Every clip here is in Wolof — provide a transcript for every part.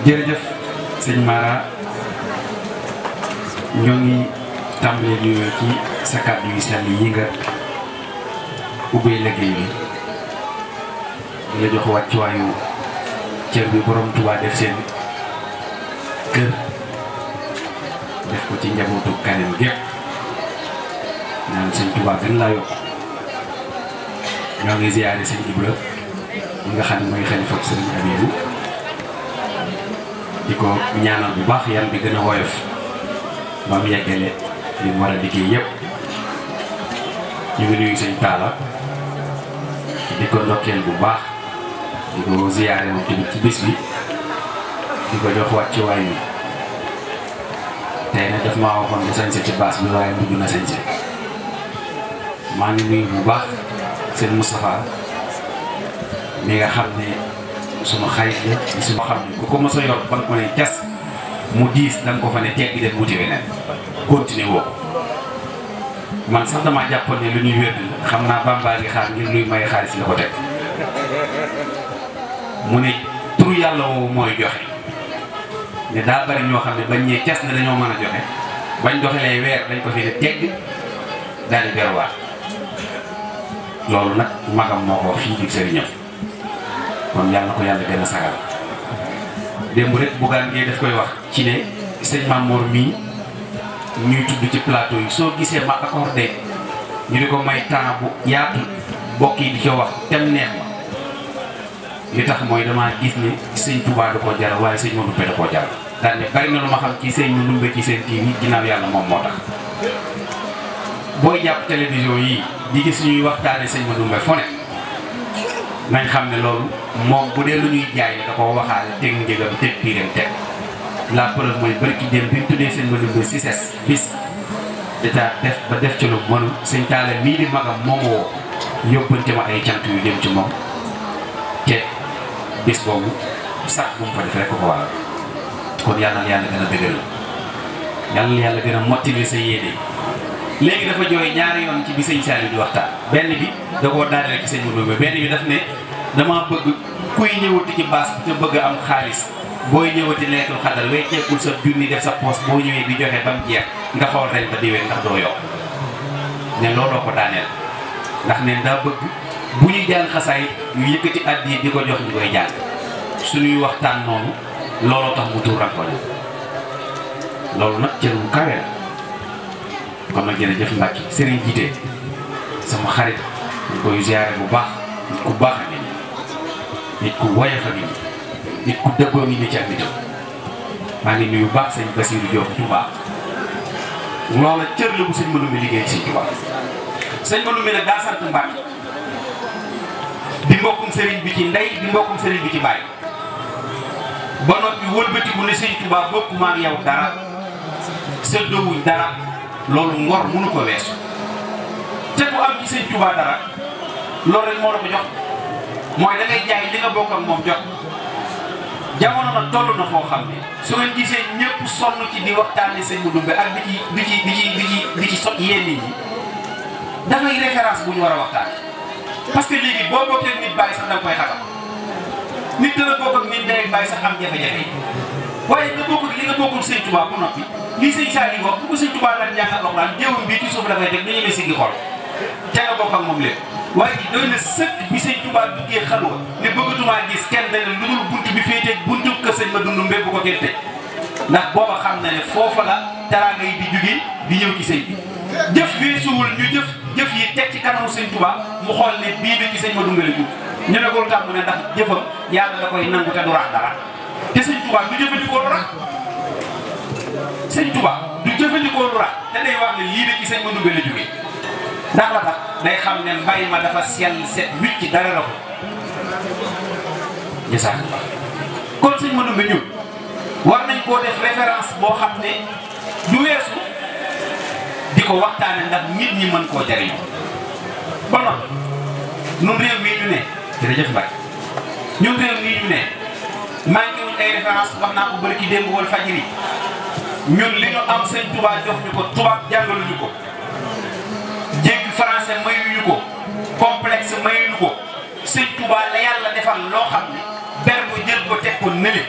jërëjëf sëñ Mara ñoo ngi tàmbalee nuyoo ci sa kàddu yu sell yi nga ubbee liggéey bi di la jox wàccuwaayu cër bi borom Touba def seen kër def ko ci njabootu Kaneen gépp naan sëñ Touba gën laa yokk ñoo ngi ziyaare sëñ Ibra ñi nga xam ne mooy xalifa sëriñ Abibu di ko ñaanal bu baax yan bi gën a woyof ba mu yeggale li mu war a liggéey yëpp ñu ngi nuyu sëñ Talla di ko ndokkeel bu baax di ko ziyaare moom tamit ci bis bi di ko jox wàccuwaay bi tey nag daf maa waxoon ne sañse ci baas bi waaye mujj na sañse maa ngi nuyu bu baax seen Moustapha mi nga xam ne suma xarit la di suma xam ne ku ko mos a yor ba nga ko ne cas mu diis da nga ko fa ne teg bi dem wuti weneen continuer woo man sax damaa jàppoon ne lu ñuy wérd la xam naa Bamba ngi xaar ngir luy may xaalis la ko teg mu ne turu yàlla woowu mooy joxe ne daa bari ñoo xam ne bañ ñee cas ne dañoo mën a joxe bañ doxalee weer dañ ko fi ne tegg daal di beruwaat loolu nag magam moo ko wax fii dig sëriñam kon yàlla ko yàlla gën a sagal démb rek Bougane Gueye daf koy wax ci ne sëñ Mamour mii ñuy tudd ci plateau yi soo gisee ma accordé ñu di ko may temps bu yaatu bokk yi di ko wax tem neex ma li tax mooy damaa gis ne sëñ Touba da koo jaral waaye sëñ Manoumbe da koo jaral daal ne bari na lu ma xam ci sëñ Manoumbe ci seen TV ginnaaw yàlla moom moo tax booy jàpp télévision yi di gis ñuy waxtaane sëñ Manoumbe fu ne nañ xam ne loolu moom bu dee lu ñuy jaay ne da koo waxaale teg njëgam teg piiram teg la preuve mooy bërki dem bi mu tuddee sëñ Manoumbe si ses bis data def ba def ci lu mënu sëñ Talla mii di magam moom woo yóbbante ma ay cant yu dem ci moom te bis boobu sax bu mu fa def rek ko waral kon yàlla na yàlla gën a dëgëral yàlla na yàlla gën a mottali sa yéene léegi dafa jooy ñaari yoon ci bi sëñ Saliou di waxtaan benn bi da koo daaneel ci sëñ Manoumbe benn bi daf ne dama bëgg kuy ñëwati ci baas bi te bëgg a am xaalis booy ñëwati leetul xadar wecceekul sa junni def sa poos boo ñëwee di joxe ba mu jeex nga xool ren ba déwén ndax doo yokk ne looloo ko daaneel ndax ne daa bëgg bu ñuy jàng xasaay yu yëkkati addi di ko jox ñu koy jàng suñuy waxtaan noonu looloo tax mu tuur rankoñ loolu nag cër bu kawe la kon nag jërëjëf Mbacke Serigne Jité sama xarit ñu koy ziare bu baax nit ku baax a ngi nii nit ku woyof a ngi nii nit ku dëggoo ngi nii ci ak nitam maa ngi nuyu baax sëñ Bassirou Diop Touba loola cër la bu sëñ Manoumbe liggéey ci Touba sëñ Manoumbe nag daa sant Mbacke di mbokkum Serigne bi ci ndey di mbokkum Serigne bi ci baay ba noppi wëlbatiku ne sëñ Touba bokkuma ak yow dara séddoowuñ dara loolu ngor mënu ko weesu te ku am ci sëñ Touba dara loolu rek moo la ko jox mooy da ngay jaay li nga bokk ak moom jox jamono nag toll na foo xam ne su ngeen gisee ñëpp sonn ci di waxtaanee sëñ Manoumbe ak di ci sot yéen nit ñi dafay référence bu ñu war a waxtaan parce que léegi boo bokkee nit bàyyi sax da nga koy xatal nit dana bokk ak nit day bàyyi sax am jafe-jafe yi waaye nga bokk li nga bokkul sëñ Touba bu noppi lii sëñ Saliou wax bu ko sëñ Touba daan jàng alxuraan jéewum bii ci suuf la koy teg du ñemee siggi xool te nga bokk ak moom lépp waaye ji doy na sëkk bi sëñ Touba duggee xalwa ne bëggatumaa gis kenn dana lu dul bunt bi féeteeg buntu kër sëñ Manoumbe bu ko kenn tëj ndax booba xam na ne foofa la teraanga yi di jóge di ñëw ci sëñ bi jëf weesuwul ñu jëf yi teg ci kanamu sëñ Touba mu xool ne bii bi ci sëñ Manoumbe la jug ñu ne ko lu tax mu ne ndax jëfam yàlla da koy nangu te du rax dara te sëñ Touba du jëfandikoo lu rax sëñ Touba du jëfandikoo lu rax te day wax ne lii de ci sëñ Manoumbe la jóge ndax la tax day xam ne mbay ma dafa sell set wicc ci dara la ko jësaat kon sëñ Manoumbe ñun war nañ koo def référence boo xam ne du weesu di ko waxtaane ndax nit ñi mën koo jariñoo ba noppi ñun réew mii ñu ne jërëjëf Mbacke ñun réew mii ñu ne manqué wuñ ay référence wax naa ko bëri ki démb wal fajiri ñun li ñu am sëñ Touba jox ñu ko tubaab jàngaluñu ko jégg français mayuñu ko complexe mayuñu ko sëñ Touba la yàlla defal loo xam ne ber ko jël ko teg ko nële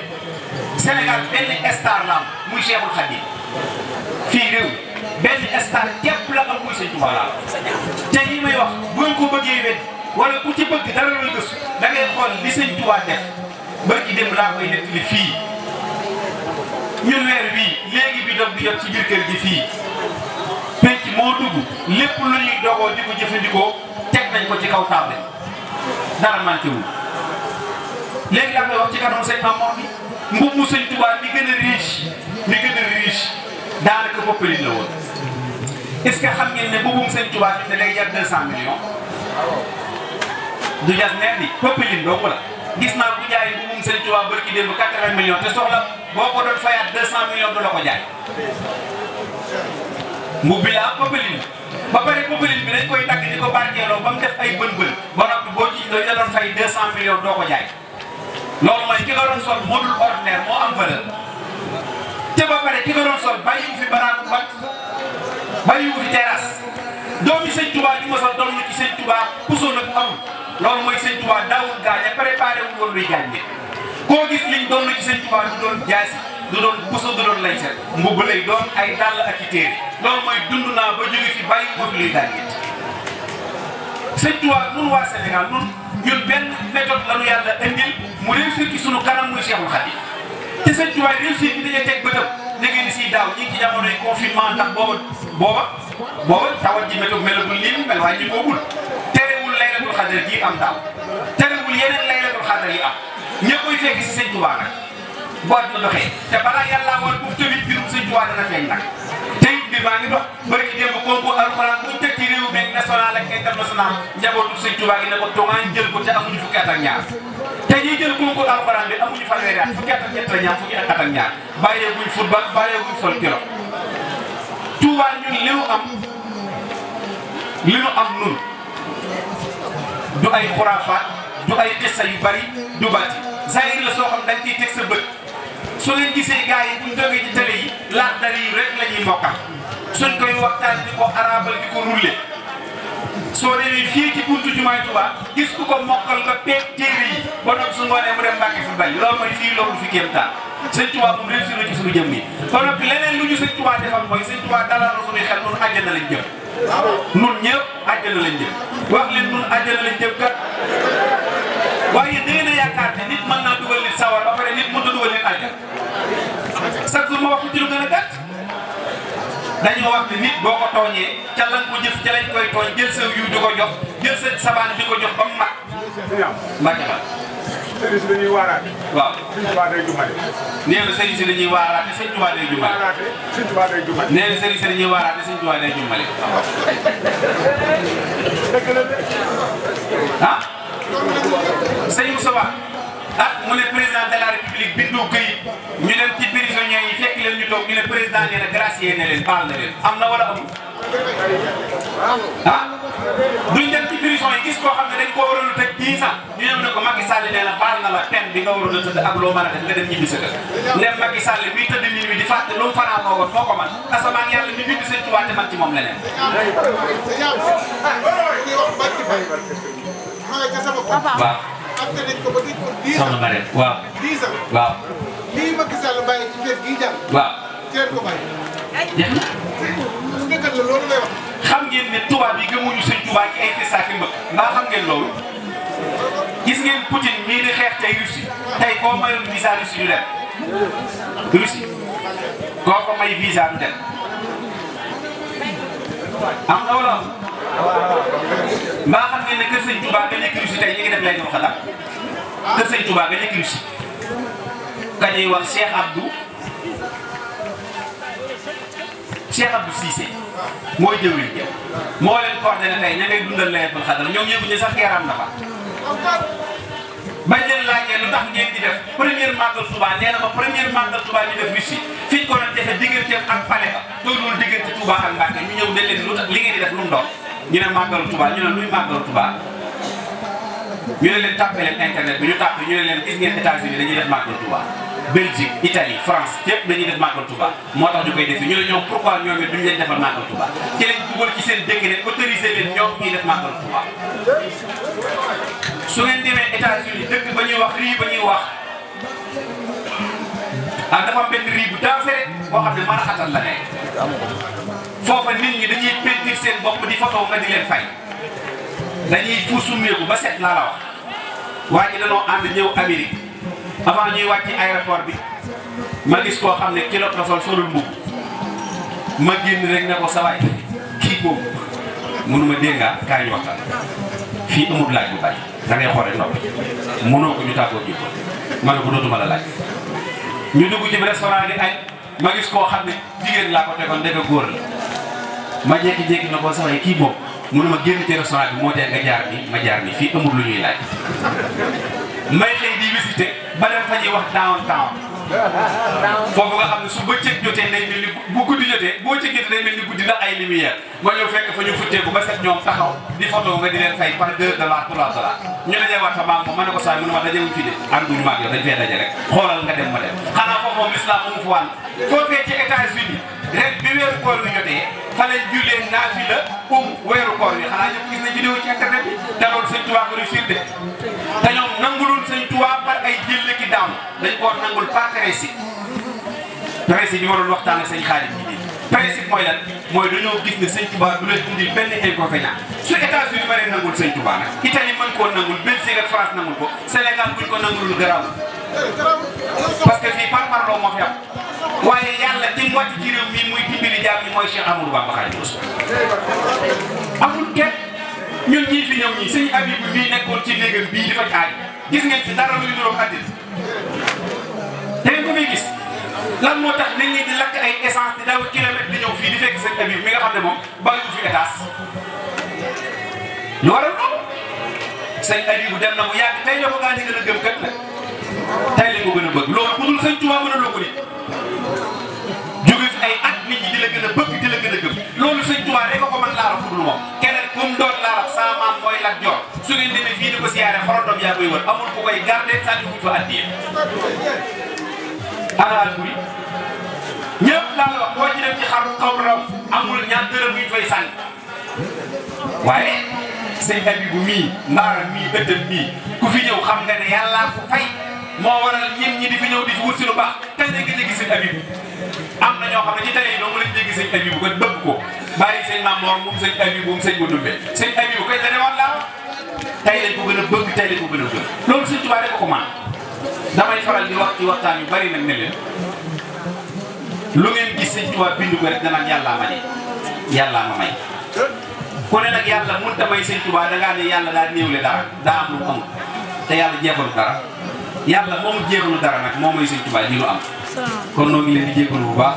Sénégal benn star la am muy Cheikhul Khadim fii réew benn star képp la am muy Sëñ Tuubaa la te yi may wax bu ngeen ko bëggee wet wala ku ci bëgg dara looy gëstu da ngay xool li Sëñ Tuubaa def barki dem laa koy nekk li fii ñun weer wii léegi bi dog di jot ci biir kër gi fii penc moo dugg lépp lu ñuy dogoo di ko jëfandikoo teg nañ ko ci kaw table dara manqué wul léegi laa koy wax ci kanamu sëñ Mamour bi mbubu Sëñ Tuubaa li gën a riche daanaka Popeline la woon est ce que xam ngeen ne mbubum Sëñ Tuubaa fi ne lay jar 200 millions du jas neer ni Popeline dong la gis naa bu jaay mbubum Sëñ Tuubaa barki démb 80 millions te soxla boo ko doon fayaat 200 millions du la ko jaay mbub bi la Popeline ba pare Popeline bi dañ koy dagg di ko barkeeloo ba mu def ay bën-bën ba noppi boo ci la doon fay 200 millions doo ko jaay loolu mooy ki nga doon sol moo dul ordinaire moo am valeur te ba pare ki nga doon sol bàyyiwu fi baraatu bat bàyyiwu fi terrasse doomi Sëñ Tuubaa di mosal doon na ci Sëñ Tuubaa puso na bu amul loolu mooy Sëñ Tuubaa daawul gaañ a préparé wu woon luy gaañ bi koo gis liñ doon na ci Sëñ Tuubaa du doon jaasi du doon puso du doon lay set mbubb lay doon ay dàll ak i téere loolu mooy dund naa ba jóge fi bàyyiwu fi luy gaañ bi Sëñ Tuubaa nun waa Sénégal nun ñun benn méthode la ñu yàlla indil mu réussir ci sunu kanam muy Cheikhul Khadim te Sëñ Tuubaa réussir bi dañuy teg bëtam da ngeen di siy daaw ñu ngi ci jamonoy confinement ndax booba tawat ji méthode melagul nii mu mel waaye ñu boogul terewul laylatul xadar ji am daaw terewul yeneen laylatul xadar yi am ñëpp koy fekk si Sëñ Tuubaa nag boo dina doxee te balaa yàllaa woon buuf tamit mbirum Sëñ Tuubaa dana feeñ nag te it mbir maa ngi dox bëri ci démb concours alxuraan bu teg ci réew mi national ak international njabootu Sëñ Tuubaa gi ne ko tongaan jël ko te amuñu fukki at ak ñaar te ñuy jël concours alxuraan bi amuñu fanweeri at fukki at ak ñett la ñaar fukki at ak ñaar bàyyeeguñ football bàyyeeguñ sol kilo Tuubaa ñun li nu am nun du ay xuraafaat du ay xissa yu bari du baati zahir la soo xam dañ ciy teg sa bët soo leen gisee gars yi buñ jógee ci télé yi laaj dari yi rek la ñuy mokkal suñ koy waxtaan di ko arabal di ko rulle soo demee fii ci buntu jumaay Tuubaa gis ku ko mokkal nga peeg téere yi ba noppi su ngoonee mu dem Mbàkke fi bàyyi loolu mooy fii loolu fi kéemtaan Sëñ Tuubaa moom réussir na ci suñu jëm yi ba noppi leneen lu ñu Sëñ Tuubaa defal mooy Sëñ Tuubaa dalal na suñuy xel nun àjjana lañ jëm nun ñëpp àjjana lañ jëm wax leen nun àjjana lañ jëm kat waaye da ngeen a yaakaar ne nit mën naa dugal nit sawar ba pare nit mënut a dugal nit àjjana chaque jour ma wax ci lu gën a gàtt dañoo wax ne nit boo ko tooñee ca lan ko jëf ca lañ koy tooñ jël sa yu di ko jox jël sa sabaan di ko jox ba mu mat mbàkke ba sëriñ si dañuy waaraate. waaw Sëñ Tuubaa day jumale. nee na sëriñ si dañuy waaraate Sëñ Tuubaa day jumale. Sëñ Tuubaa day jumale. nee na sëriñ si dañuy waaraate Sëñ Tuubaa day jumale. dëgg la de. ah sëñ Moussa mu ne président de la république bindu këyit ñu dem ci prisonniers yi fekk leen ñu toog ñu ne président nee na gracier ne leen baal na leen am na wala amul. ah duñ dem ci prison yi gis koo xam ne dañ koo waroon a tëj 10 ans ñu ñëw ne ko Macky Sall nee na baal na la peine bi nga waroon a tëdd ak loo mën a def nga dem ñibbi sa kër. ndem Macky Sall miy tëdd nit ñi di fàtte lu mu fanaan moo woon moo ko man asamaan yàlla mi bind Sëñ Tuubaa te man ci moom leneen. waaw. soxna Marème waaw. 10 ans. waaw. lii Macky Sall bàyyi ci kër gii jàll. waaw. teel ko bàyyi. jeex na. su nekkal la loolu lay wax. xam ngeen ne tubaab yi gëmuñu Sëñ Tuubaa ci ay xissaaki mbëkk mbaa xam ngeen loolu gis ngeen Poutine mii di xeex tey Russie tey koo mayoon visa Russie du dem Russie koo ko may visa du dem am na wala mbaa xam ngeen ne kër Sëñ Tuubaa nga nekk Russie tey ñu ngi def lay doon xalaat kër Sëñ Tuubaa nga nekk Russie ka ñuy wax Cheikh Abdou Cissé mooy jëwriñ jëm moo leen coordonné tey ña ngay dundal Laylatul Qadr ñoom ñëpp ñu sax yaram na fa bañ leen laajee lu tax ngeen di def première màggal Touba nee na ma première màggal Touba ñu def Russie fi ñu ko doon defee digganteem ak Palais ba doonul diggante Touba ak Mbacké ñu ñëw ne leen lu tax li ngeen di def lu mu doon ñu ne màggalu Touba ñu ne luy màggalu Touba ñu ne leen tàppe leen internet bi ñu tàppe ñu ne leen gis ngeen États-Unis dañuy def màggal Touba Belgique Italie France yëpp dañuy def màggal Touba moo tax ñu koy def ñu ne ñoom pourquoi ñoom it duñu leen defal màggal Touba ci lañ dugal ci seen décret autorisé leen ñoom ñuy def màggal Touba su ngeen demee États-Unis dëkk ba ñuy wax rii ba ñuy wax ah dafa am benn riz bu dangereux boo xam ne mën a xatal la nekk foofa nit ñi dañuy peinture seen bopp di photo nga di leen fay dañuy fu summeeku ba set laa la wax waa ji dañoo ànd ñëw Amérique avant ñuy wàcc ci aéroport bi ma gis koo xam ne kilo la sol solul mbubb ma génn rek ne ko sa waay kii boobu mënuma dégg nga kaay ñu waxtaan fii amul laaj bu bari da ngay xool rek noppi mënoo ko ñu tàggoo ji ko ma ne ko dootuma la laaj ñu dugg ci restaurant di añ ma gis koo xam ne jigéen laa ko tegoon ndeke góor la ma jékki-jékki na ko sa waay kii boobu mënuma génn ci restaurant bi moo tee nga jaar ni ma jaar ni fii amul lu ñuy laaj may xëy di visité ba dem fa ñuy wax downtown foofu nga xam ne su bëccëg jotee day mel ni bu guddi jotee boo ci génn day mel ni guddi ndax ay lumière ma ñëw fekk fa ñu futteeku ba set ñoom taxaw di photo nga di leen fay par $2 $3 ñu dajee waat fa maam moom ma ne ko saa mënu ma dajewuñ fi de ànduñu maag yow dañ fee daje rek xoolal nga dem ma dem xanaa foofu moom l'islam amu fa wàll foofee ci États-Unis rek bi weeru koor wi jotee fa lañ jullee naafila weeru koor wi xanaa ñëpp gis nañ vidéo ci internet bi te loolu sëñ Tuubaa ko réussir de te ñoom nangulul sëñ Tuubaa par ay jëlle ki daaw dañ koo nangul par principe bi ma doon waxtaan ak sëñ Xaadim bi principe mooy lan mooy dañoo gis ne sëñ Tuubaa du leen indil benn inconvénient su États-Unis ma leen nangul sëñ Tuubaa nag Italie mën koo nangul Belgique ak France nangul ko Sénégal buñ ko nangulul garaaw parce que fii par parloo moo fi am waaye yàlla ci wàcc ci réew mi muy dimbali jaam ñi mooy Cheikh Amadou Bamba Xaadimu Rasuul amul kenn ñun ñii fi ñëw ñii sëñ Habib bii nekkoon ci néegam bii di faj aaj gis ngeen si dara luy niroog àddina da ngeen ko fiy gis lan moo tax nit ñi di lakk ay essence di daw kilomètre di ñëw fii di fekk sëñ Habib mi nga xam ne moom bàyyiwul fi étage lu waral loolu sëñ Habib dem na mu yàgg tey ñoo ko gaa ñi gën a gëm kat nag tey lañ ko gën a bëgg loolu ku dul sëñ Tuubaa mën a loo ko nit jóge fi ay at nit ñi di la gën a bëgg di la gën a gëm loolu sëñ Tuubaa rek ko mën laara ku dul moom keneen ku mu doon laara sama maam mooy Lat Joor su ngeen demee fii di ko siyaare xorondom yaa koy wër amul ku koy garder sànni wuñ fa addiya ana Alburi ñëpp laa la wax boo ci dem ci xar kaw raw amul ñaar dërëm yuñ fay sànni waaye sëñ Habibu mii mbaaram mii ëttam mii ku fi ñëw xam nga ne yàllaa ko fay moo waral ñun ñi di fi ñëw di fi wut si lu baax kañ la nga jéggi sëñ Habibu am na ñoo xam ne ci télé yi doo mën a jéggi sëñ Habibu ko bëgg ko bàyyi sëñ Maam Mor moom sëñ Habibu moom sëñ Mandumbe sëñ Habibu koy dane woon laa tey lañ ko gën a bëgg tey lañ ko gën a bëgg loolu sëñ Tuubaa rek ko man damay faral di wax ci waxtaan yu bari nag ne leen lu ngeen gis sëñ Tuubaa bind ko rek danaan yàllaa ma ne yàllaa ma may ku ne nag yàlla mënut a may sëñ Tuubaa dangaa ne yàlla daa néewle dara daa am lu mu amul te yàlla jeexalu dara yàlla moomu jeexalu dara nag moo may sëñ Tuubaa ji lu am kon noo ngi leen di jégalu bu baax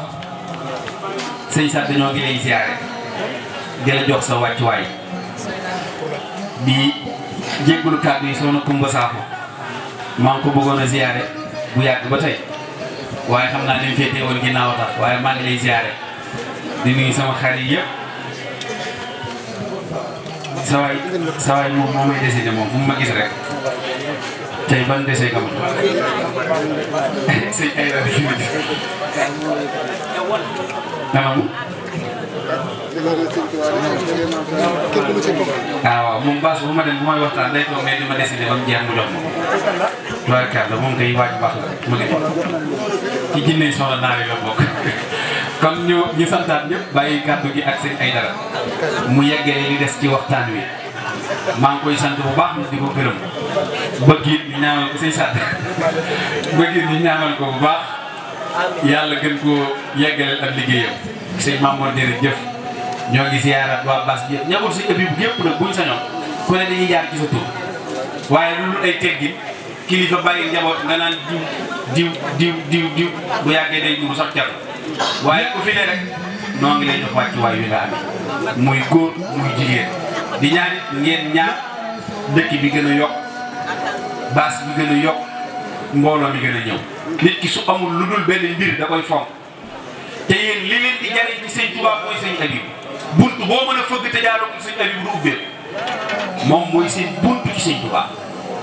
sëñ Sadd dañoo ngi lay ziare di la jox sa wàccuwaay di jégalu kàddu yi soxna Kumba Saafo maa ngi ko bëggoon a ziare bu yàgg ba tey waaye xam naa dañ féetee woon ginnaaw tax waaye maa ngi lay ziare di nuyu sama xarit yëpp sawaay moom moo may décidé moom fu mu ma gis rek tey ban dese nga ma sëñ ay la fi ma gis nanamu waaw moom baas bu ma dem bu may waxtaan day toog mais di ma décidé ba mu jeex mu jox ma waaye kàddu moom kay waaj baax la mu ne ci jinne soxla naar yi la bokk kon ñu santaat ñëpp bàyyi kàddu gi ak seen ay dara mu yeggale li des ci waxtaan wi maa ngi koy sant bu baax di ko gërëm bëgg it ñu ñaanal ko sëñ Sadd bëgg it ñu ñaanal ko bu baax yàlla gën koo yeggaleel ak liggéeyam sëñ Mamour jërëjëf ñoo ngi ziyaaraat waa Bass bi ñamul si ëpp bu gépp nag buñ sañoon ku ne dañuy jaar ci sa tur waaye loolu ay teggin kilifa bàyyi njaboot nga naan diw bu yàggee day dugg sax cat waaye ku fi ne rek noo ngi lay jox wàccuwaay wi nga amee muy góor muy jigéen di ñaan ngeen ñaar dëkk bi gën a yokk Bass bi gën a yokk mbooloo mi gën a ñëw nit ki su amul lu dul benn mbir da koy fonk te yéen li leen di jariñ ci sëñ Tuubaa mooy sëñ Habib bunt boo mën a fëgg te jaaroo ko sëñ Habib du ubbee moom mooy seen bunt ci sëñ Tuubaa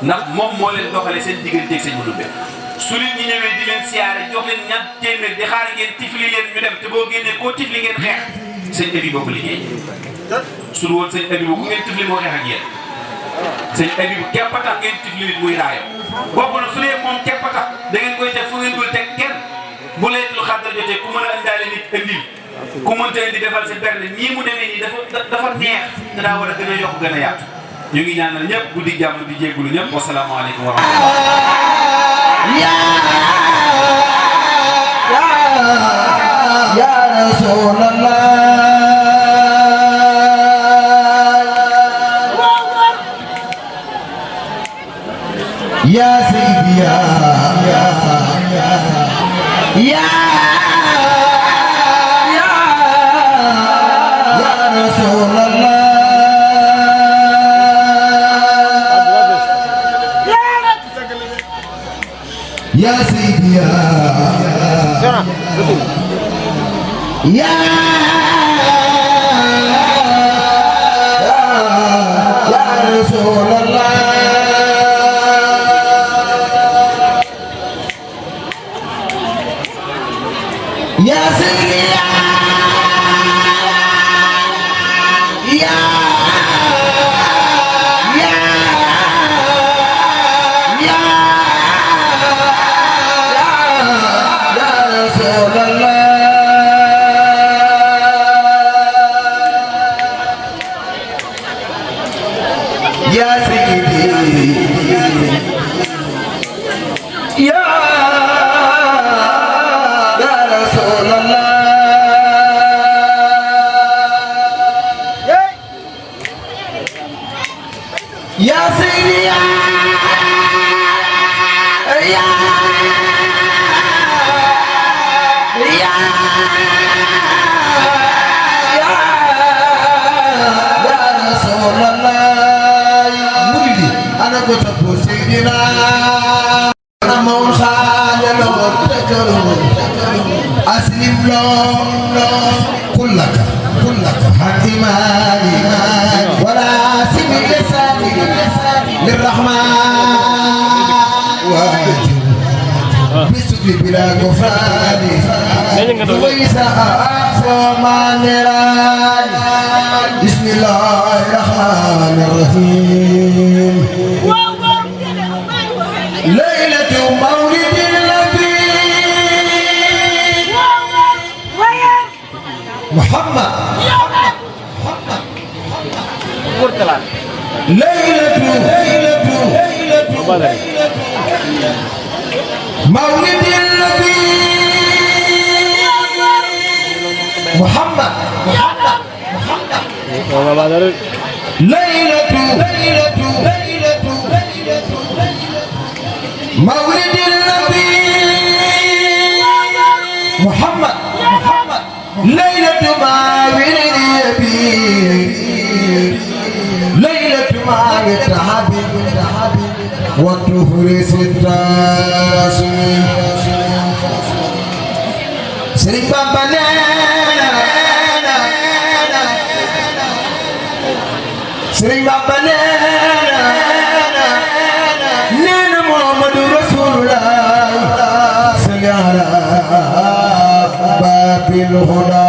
ndax moom moo leen doxale seen digganteeg sëñ Mandumbe su nit ñi ñëwee di leen siyaare jox leen ñaar téeméer di xaar ngeen tifli leen ñu dem te boo génnee koo tifli ngeen xeex sëñ Habib boo ko liggéey su dul woon sëñ Habib ku ngeen tifli moo xeex ak yéen sëñ Habib képp a tax ngeen tifli nit muy raayo bokk na su dee moom képp a tax da ngeen koy teg fu ngeen dul teg kenn jotee ku mën a indaale nit indil ku mënta indi defal sa berne nii mu demee nii dafa neex te daa war a gën a yokk gën a yaatu ñu ngi ñaanal ñëpp guddi jàmm di jéggulu ñëpp wasalaamaaleykum wa rahmatulah ya Rasulallah ya Sayyidi ya Rasulallah ya Sayyidi ya Rasulallah ya Sayyidi ya Rasulallah ya Sayyidi ya Rasulallah ya Sayyidi ya Rasulallah muridi ana ko tabu Sayyidina Ramon Khadalo aslim lo kullaka hatimani wala sibil lisani lirrahman wajib bisukli bila gufrani waisa asmanirani bismillahirrahmanirrahim lailatu maulidin nabi Muhammad lailatu maulidin nabi Muhammad lailatu maulidin nabi Muhammad lailatu maulidin nabi lailatu maulidin habib wa tuhris tasmi Serigne Bamba Serigne Bamba neena Muhammadu Rasulullah salli ala babil huda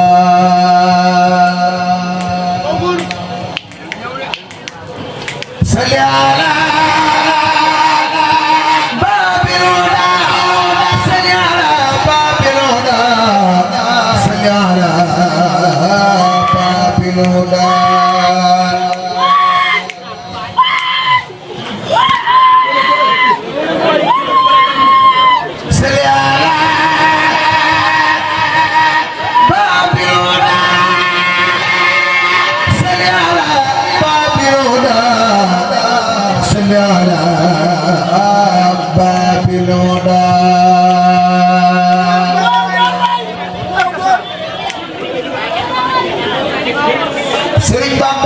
salli ala babil huda salli ala babil huda salli ala babil huda Serigne Bamba